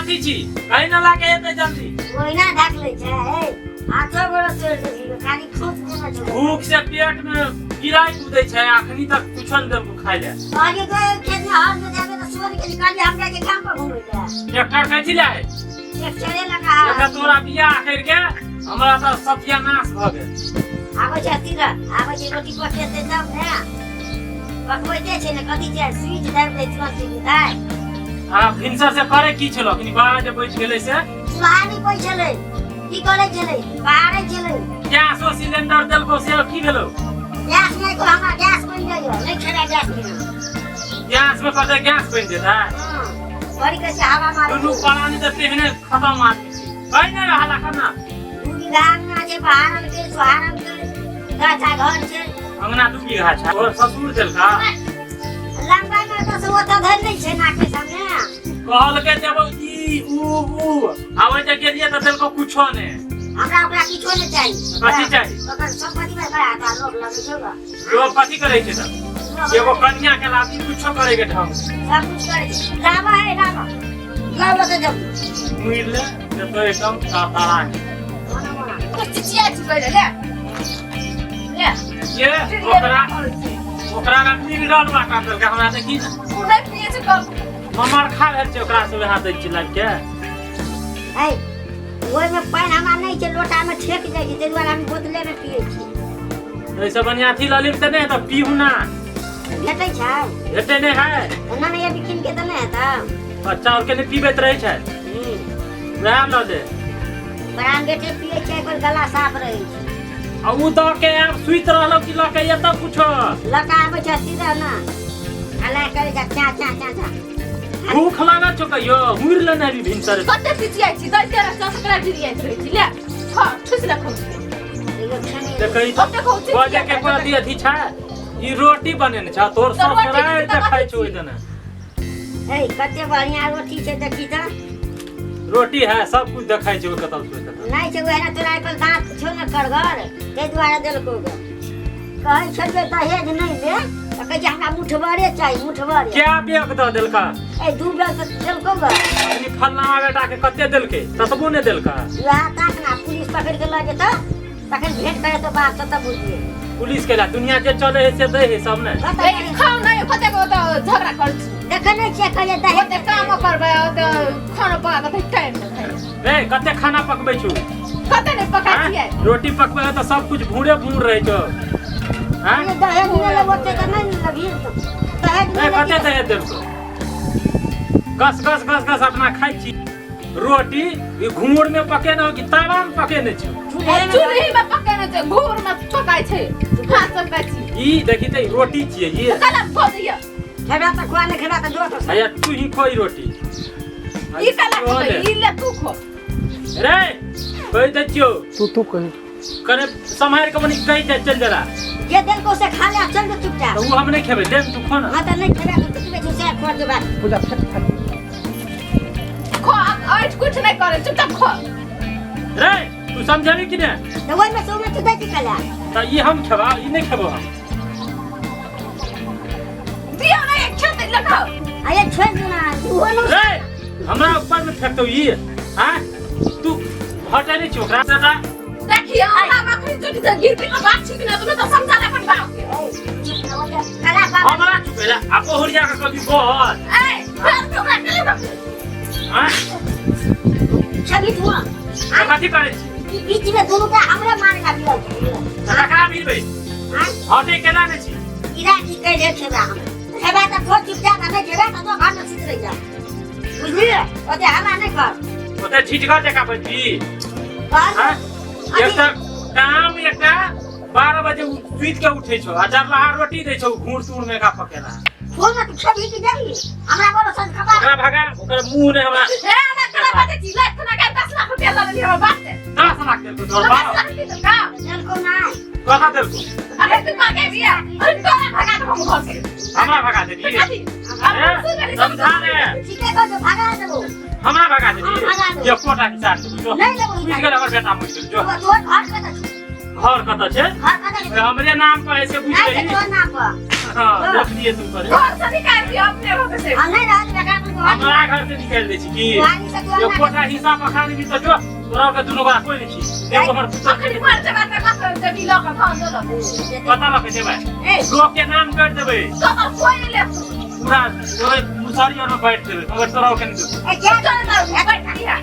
अथी छी कहीं न लागे एते जल्दी। ओहिना ढक लै छै ए, हाथो गोड़ो तोड़ि देलकै, खाली खूब देने छौ। भूख से पेट में कीड़ा कूदै छै, अखनी तक कुछो न देलको खाय ले। कहलियै गो खेत में हर जोताबे तऽ सोर गेली, कहलियै हमरा के गाम पर घुमै ले। ट्रैक्टर कैथी ले? ट्रैक्टरे लगा। एकटा तोरा बियाह करि के हमरा तऽ सत्यानाश भऽ गेल। आबै छै अथी लए, आबै छै रोटी पकेतै तब ने। पकबैते छै ने, कथी छै, स्विच दाबि दै तुरंत चलि जेतै। आ भिनसर से करे की छलो? अखनी 12 बजे बैठ गेलै से। चूल्हा नहि पै छलै, की करै छलै, बाहरै छलै। गैसो सिलेंडर देलको से की भेलो? गैस नहि को, हमरा गैस बनि जाइए, नहि खेबै गैस बिना। गैस में कते गैस बनि जेतै? हँ, बड़ी कैसे हवा मारै। दुनू प्राणी तऽ तेहने खतम आदमी छै, कहि नहि रहल एखन ने। 2 बीघा अंगना छै, बहारल के सोहारल के गाछा घर छै। अंगना 2 बीघा छै, तोहर ससुर देलका? लंबा में तऽ से ओतऽ धरि नहि छै नाके सामने। कहलकै देबो ई ऊ ऊ, आबै जे गेलियै तऽ देलको कुछो नहि। हमरा ओकरा किछो नहि चाही। कथी चाही? ओकर संपत्ति में बड़ा आता लोभ लगै छौ ग। लोग कथी करै छै तऽ? एगो कन्या के लाभी कुछो करे के ढंग। सब कुछ करै छै। लावा है, लावा लावा तऽ जब मुइर ले जतो एकदम तारा के। मोना मोना। तो चिचिया छी पहिले ले ले। ये ओकरा ओकरा लग मिनरल वाटर देलकै, हमरा देखी ने। उ नहि पिए छै कम। ममर खा भेल छै, ओकरा से वएह दै छै लाबि के। है ओहिमे पानि हमरा नहि छै, लोटामे ठेक जाइ छै, ताहि दुआरे हम बोतलेमे पियै छी। एहिसँ बढ़िआँ अथी लऽ लेब तऽ नहि तऽ पीहू ना। भेटै छै? भेटै नहि है। एना नहि अभी कीन के तऽ नहि हेतै। बच्चा आरके नहि पीबैत रहै छै, वएह लऽ ले। ब्रांडेडे पियै छै, एकर गला साफ रहै छै। आ उ दऽ के आब सुति रहलौ कि लऽ के एतऽ कुछो? लऽ कऽ आबै छै सीधा ना हला करै छै, चा चा चा चा। भूख लागल छौ कहियो? हुर लेने अभी भिनसर। कते चिचिया छी दै तेरा चसकरा गिरियाइत रहै छी। ले खा, ठुस ले खौ। एगो खेने। देखै ओते कहू चिचिया। बजे के कोनो अथी अथी छै, ई रोटी बनेने छ तोर तऽ रोटी ससुरारि तऽ देखै छौ ओहि दने। हे, कते बढ़िया रोटी छै, देखी तऽ। रोटी है, सब कुछ देखै छै, ओहि कतौ से कतौ। नहि छै ओहना, तोरा एकर दाँत छौ ने करगर, ताहि दुआरे देलकौ गे। कहै छलियै दहेज नहि ले, तऽ कहै छै हमरा मुठबरे चाही, मुठबरे। क्या बेग दऽ देलका? ए, 2 बेर तऽ देलकौ गे। अखनी फल्लाँ बेटा के कते देलकै, ततबो नहि देलका। वएह ताक ना, पुलिस पकड़ि के लऽ जेतौ तखन भेंट करे तो बाप से, तब बुझिए। पुलिस के ला दुनिया जे चले है से दै है सब ने। लेकिन खाउ नहि, कते ओतऽ झगड़ा करै छी। देखै नहि छियै, कहलियै दहेज। ओते काम करबै, ओते खाना पका कऽ टाइम नहि। ए, कते खाना पकबै छु? कते नहि पकाइ आँय? छियै। रोटी पकबै है तऽ सब कुछ भूरे भूर रहै छौ, आँय? कहलियै दहेज नहि लेबो ओते तऽ नहि ने लेबही दहेज। ए, नहि कते लेबही। दहेज देलकौ? गस गस गस गस अपना खाइ छी रोटी। ई घूर में पकेने हो कि तावा में पकेने छौ? चूल्हे में। चूल्ही में पकेने छै, घूर में पकाइ छै, हाथ से पकाइ छी। ई देखी तऽ, ई रोटी छियै ई? कलम खो दिया। खेबा तऽ खुआ, नहि खेबा तऽ जो तऽ। भैया, तू ही खोई रोटी। ई कला खो ले। ई ले, तू खो। रे, कहि दै छियौ। तू तू कही। कने सम्हारि के मनी कहि दे, चल जरा। जे देलको से खा ले आ चल जो चुपचाप। तऽ उ हम नहि खेबै, दे तू खो ना। हाँ तऽ नहि खेबा तऽ चुपे चुप से खोर जो बात। पूजा फेट फेट। खो, ऐठ कुछ नहि करे, चुपचाप खो। रे, तू समझेबी कि नहि? तऽ ओहिमे से ओहिमे तू दै छी कला। तऽ ई हम खेबा, ई नहि खेबो हम। दियौ नहि खेतै, ले खाओ। अरे छोड़ि दू ना, ओहो नहि। रे, हमरा ऊपर में फेंकतौ ई? आँय, तू हटै नहि छी ओकरा से तऽ। देखियौ, हम अखनी चोटी से गिर के बात छी कि ना, तुम्हें तो समझा ले अपन बाप के। कला बाबा। हमरा चुकेला आ बहुरिया के कभी बोल। ए, फिर तू का ले। आँय? छवि धुआं। तऽ कथी करै छी? ई बीच में दुनू का हमरे मारे ला दिया। तऽ ककरा मिलबै? आँय? हटै केना नहि छी? कीड़ा की कहि दे, खेबा हम, खेबा तऽ खो चुपचाप आ नहि खेबा तऽ जो घर में सुति रहि जा, बुझलियै? ओते हल्ला नहि कर। ओते छिटगर जकाँ बजबी? कहल। आँय? एकटा काम, एकटा 12 बजे सुति के उठै छौ आ जरलाहा रोटी दै छौ, घूर तूर में का पकेला। फोन में तू खेबही कि देबही? हमरा बोलो संग खबर। ओकरा भगा, ओकर मुंह ने हमरा। ए, हमरा कला बाजे छी लाख ना के 10 लाख रुपया लऽ लेली हमर बाप से। 10 लाख देलको तोहर 10 बाप? लाख रुपया देलका। देलको नहि। कहाँ देलको? अरे तू मांगे बिया, अरे तोरा भगा देबो हम घर से। हमरा भगा देबी? कथी? ए, समझा रे। ठीके कह दो, भगा देबो। हमरा भगा देबी? हाँ, भगा देबो। ये कोटा हिसाब से जो। नहि लेबो। बुझि गेल, हमर बेटा बुझि गेल, जो। तोहर घर कतऽ छौ? घर कतऽ छै? घर कतऽ छै? हमरे नाम पर है से बुझि नहि छै गेली। तोहर नाम पर। हाँ देख लिए तुम करे घर से निकाल दियो अपने रहते से। हम नहीं रहत बेटा अपन बुहारी। हमरा घर से निकाल दै छी की? बुहारी से तू एकोटा हिस्सा पखानी भी तो जो तोरा के दुनू गोरा कोई नहीं छी। एगो हमर पुत्र अखनी मर जेबा त कत जबी लऽ कऽ धान दऽ देबो। पता लगे जेबै। ए लोग के नाम कर देबै। तोहर कोई नहीं लेतौ। पूरा ओए मुसहरी और में बैठ देबै मगर तोरा के नहीं देबै। ए क्या चल ना बैठ दिया।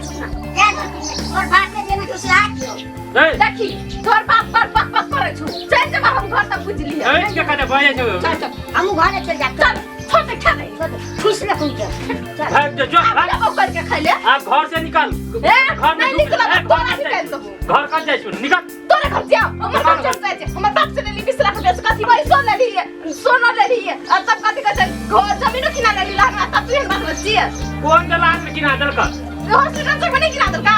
क्या तोर बाप के देने तो से आ क्यों? ए देखी तोहर बाप पर पक पक करै छु। चल जेबा हम घर तक बुझ लिया। ए के कने भए छै। चल चल हम घरे चल जा। चल छोड़ दे खा दे। ठूस ले कुल के चल। भाग जो जो आप भाग। जब करके खा ले। आप घर से निकाल। ए घर में नहीं निकलब ए, तोरा घर निकाल देबो। घर कट जाइ छु निकल। तोरे घर जाओ हमर घर चल जाइ छै। हमर बाप से लेली 20 लाख रुपया से कथी भाई सोन लेली सोना लेली आ तब कथी कहै छै घर जमीनो किना लेली हमरा तब तू एहन बात बजिए। कोन दलान में किना देलक? हॉस्पिटल चौक में नहीं किना देलका।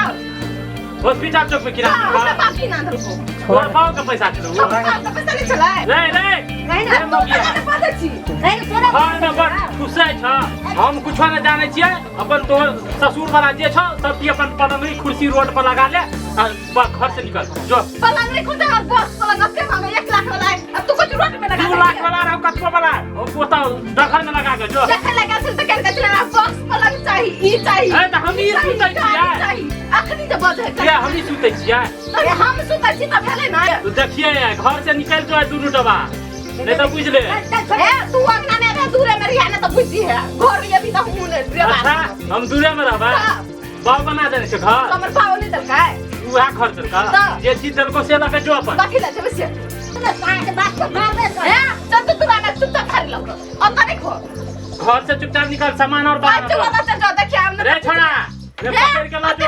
हॉस्पिटल चौक में किना हाँ, हमरा देलक? बाप किना देलको। तोर बाप के पैसा छलौ। हमर बाप के पैसा नहीं छलै। रे रे कहीं ना रे तू मौगिया। कना पता छी। कहीं तोरा घर में बड़ खुशे छ। हम कुछो नहीं जाने छियै। अपन तोहर ससुर वाला जे छ सब की अपन पलंगरी कुर्सी रोड पर लगा ले आ घर से निकल जो। पलंग नहीं खुद और बस पलंग अब के मांगे 1 लाख वाला है। अब तू कुछ रोड में लगा 2 लाख वाला रहो कतबो वाला ओ पोता दखल में लगा के जो। देखे लगा से त केन कचरा बॉक्स पलंग चाहिए ई चाहिए। ए त हम ई सुतै छियै। अखनी जे बजे किया हम ई सुतै छियै? अरे हम सुतै छी त भेलै ना। तू देखिए घर से निकल जो दुनू डबा नहीं तो बुझ ले। ए तू अंगना में रह दूरे में रहिया ना त बुझी है घर में अभी त हम ने अच्छा हम दूरे में रहबै। बाप बना देने छै घर। हमर बाप नहीं देलकै। उहा घर देलका जे चीज देलको से लके जो अपन कथी ले जेबै से साथ बात तो मारबे कर। ए चल तू ना चुपचाप खा लो अब नहीं खो। घर से चुपचाप निकल सामान और बाहर। अच्छा वाला चल जा देखिए हम रे छोड़ा रे पकड़ के ला जो।